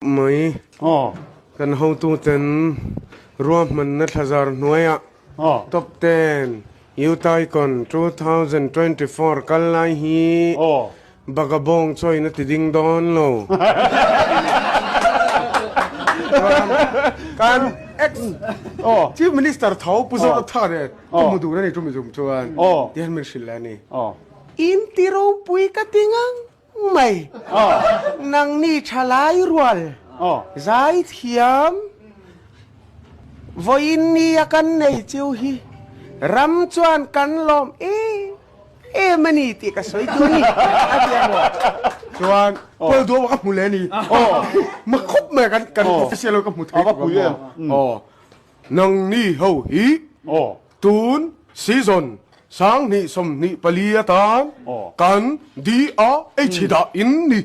Mai. Kan hotuten ruahmanna thlazar hnuaiah Top Ten Youth Icon 2024 kal lai hi Bagabawng chawiin a ti ding dawn lo. Kan ex Chief Minister tho Pu Zoratha nen ka hmu dun a ni chumi zum chuan tihian min hrilh leh a ni. In ti ropui ka ti ngang mai. Nangni thalai rual zaithiam vawiin nia kan nei chiu hi ram chuan kan lawm em em a ni tih ka sawi tur a ni a ti a maw? Chuan Paul Duama ka hmu leh a ni. Ma khawp mai kan kan official ho ka hmu thei tawh a maw? Nangni ho hi Tun season 2024 atan kan DRH dah in ni.